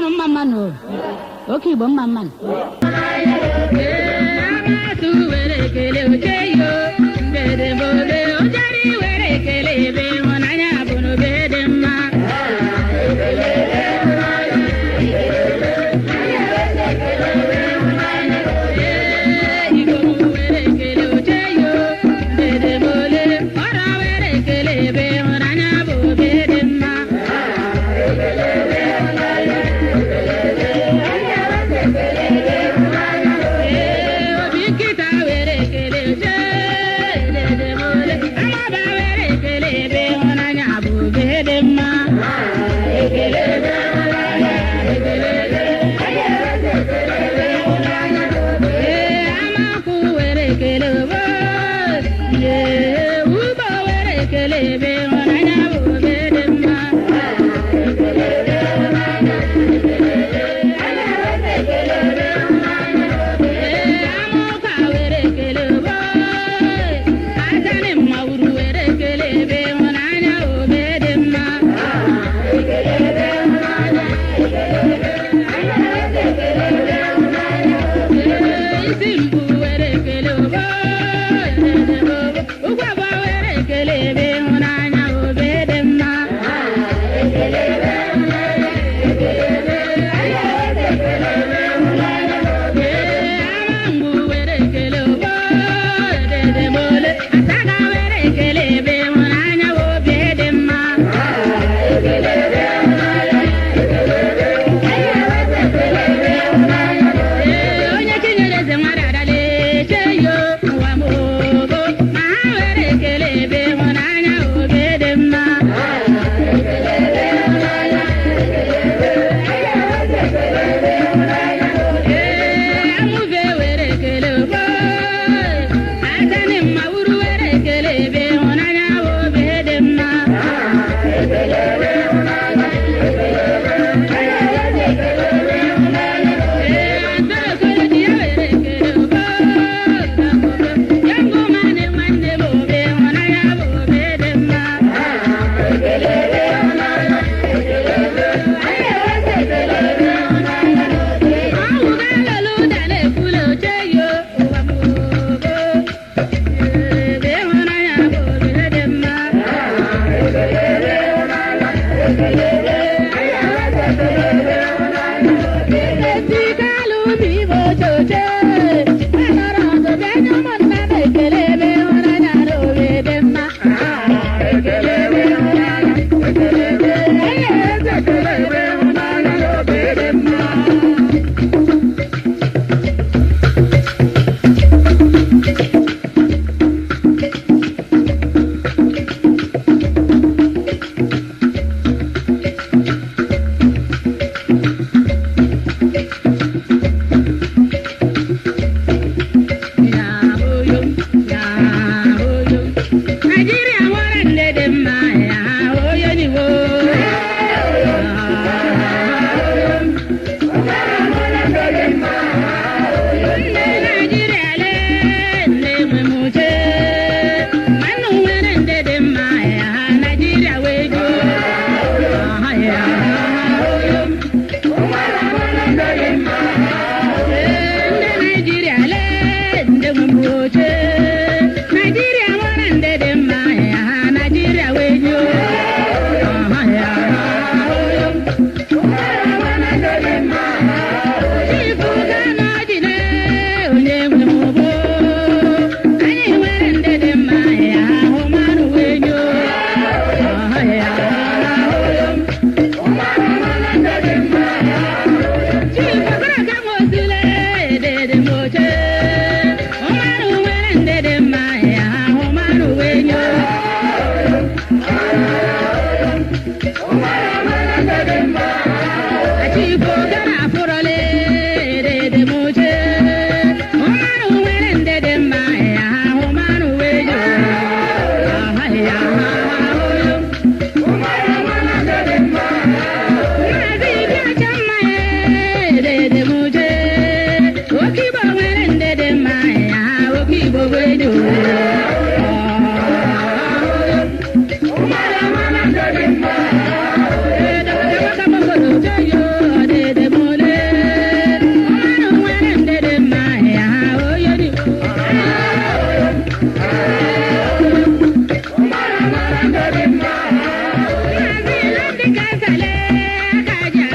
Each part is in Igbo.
Mmanụ mma mmanụ o. Oke Igbo mma mmanụ.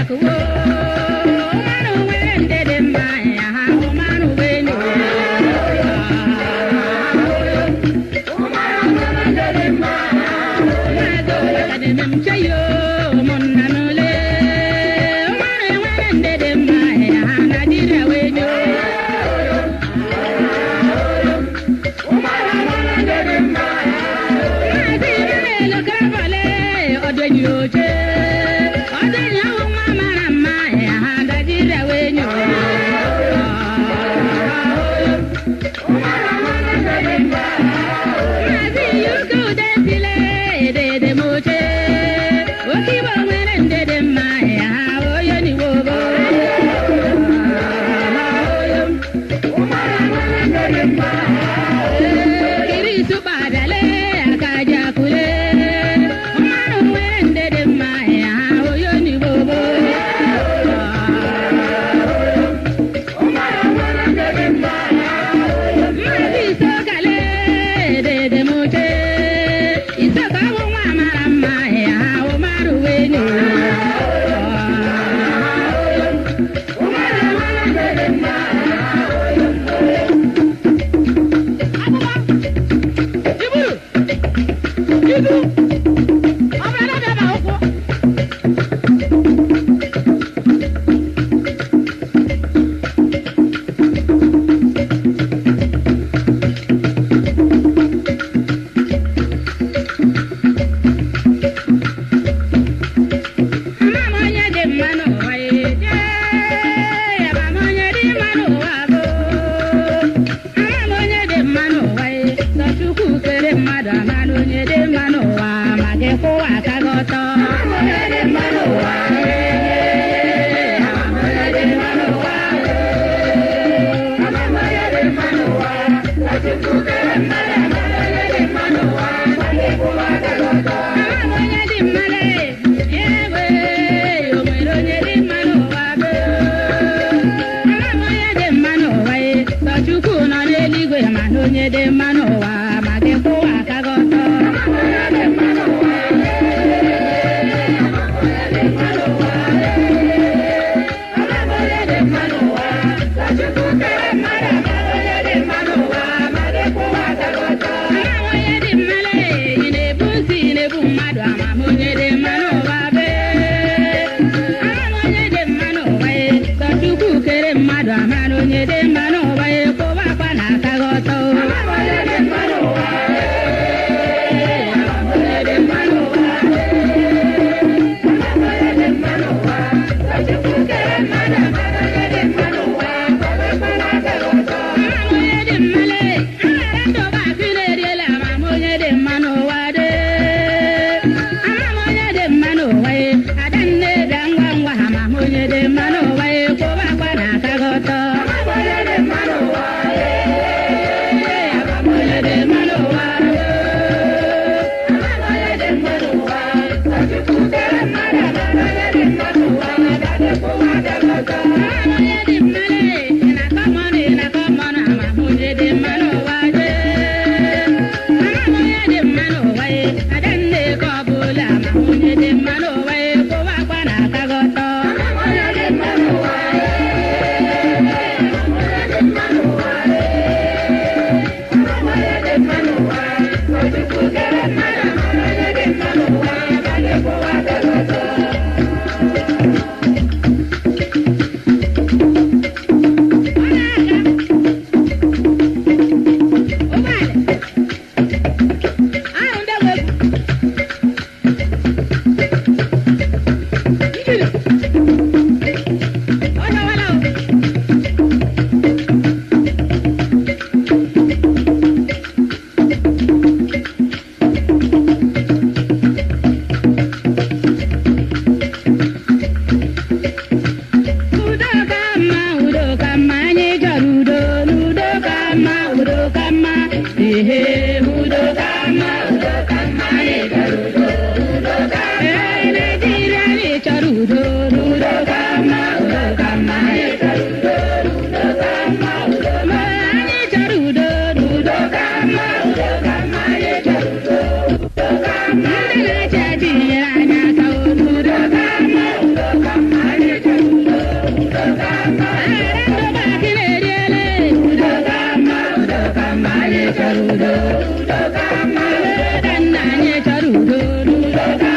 akụwo ụmanụ nwere ndị dị mma ha ụmanụ wenyo. Maazị Olakademe m cheyo ụmụnna m ole ụmanụ nwere ndị dị mma ha Naijiria wenyo. Maazị Emmanuel Okafọle ọdịnyi oche ọdịnyi ahụ nwa mara mma ha Naijiria wenyo. Maazị Yuko Udesile edede m oche oke Igbo nwere ndị dị mma ha onye niwobo. Kiri sụkpadale akaja akule mmanụ nwere ndị dị mma ha onye niwobo. Maazị Isokale edede m oche Isoka bụ nwa mara mma ha ụmarụ wenyo. Iburu ibu ọ bụrụ na bịa ma ụkwụ. Ama m onye dị mma n'ụwa ee, ama m onye dị mma n'ụwa bụ ama m onye dị mma n'ụwa ee, sọ Chukwu kere mmadụ ama na onye dị mma n'ụwa ma gị kwụwa aka gị ọtọ. Ama m onye dị mma n'ụwa ee, ama m onye dị mma n'ụwa ee, ama m onye dị mma n'ụwa sọ Chukwu kere mmadụ ama na onye dị mma n'ụwa ma gị kwụwa aka gị ọtọ. Ama m onye dị mma lee, ewe, o nwere onye dị mma n'ụwa bụ. Ama m onye dị mma n'ụwa e, sọ Chukwu nọ n'eluigwe ma na onye dị mma n'ụwa ma gị kwụwa aka gị ọtọ. Ama m onye dị mma n'ụwa ee, ama m onye dị mma n'ụwa ee, ama m onye dị mma n'ụwa, sọ Chukwu kere mmadụ ama na onye dị mma n'ụwa ma gị kwụwa aka gị ọtọ. Ama m onye dị mma lee, ị na-ebu nsị ị na-ebu mmadụ ama m onye dị mma n'ụwa bee. Ama m onye dị mma n'ụwa e, sọ Chukwu kere mmadụ ama na onye dị mma n'ụwa e, kwụba akwa na aka gị ọtọ. Ama m onye dị mma n'ụwa ee, ama m onye dị mma n'ụwa ee, ama m onye dị mma n'ụwa, sọ Chukwu kere mmadụ ama na onye dị mma n'ụwa, kwụba akwa na aka gị ọtọ. Ama m onye dị mma lee, aghara ndụ bụ akụ na-eriela ama m onye dị mma n'ụwa dee. Ama m onye dị mma n'ụwa e, adanne bịa ngwa ngwa ama m onye dị mma n'ụwa e, kwụba akwa na aka gị ọtọ. Ama m onye dị mma n'ụwa ee, ama m onye dị mma n'ụwa ee, ama m onye dị mma n'ụwa, sọ Chukwu kere mmadụ ama m onye dị mma n'ụwa, adanne kwụba aka gị ọtọ. Ama m onye dị mma lee, ị na-akọ mmanụ ị na-akọ mmanụ ama m onye dị mma n'ụwa jee. Ama m onye dị mma n'ụwa e, adanne ka ọ bụla ama m onye dị mma n'ụwa e, kwụba akwa na aka gị ọtọ. Ama m onye dị mma n'ụwa ee, ama m onye dị mma n'ụwa ee, ama m onye dị mma n'ụwa, sọ Chukwu kere mmadụ ama m onye dị mma n'ụwa, abalị kwụwa aka gị ọtọ. Biko.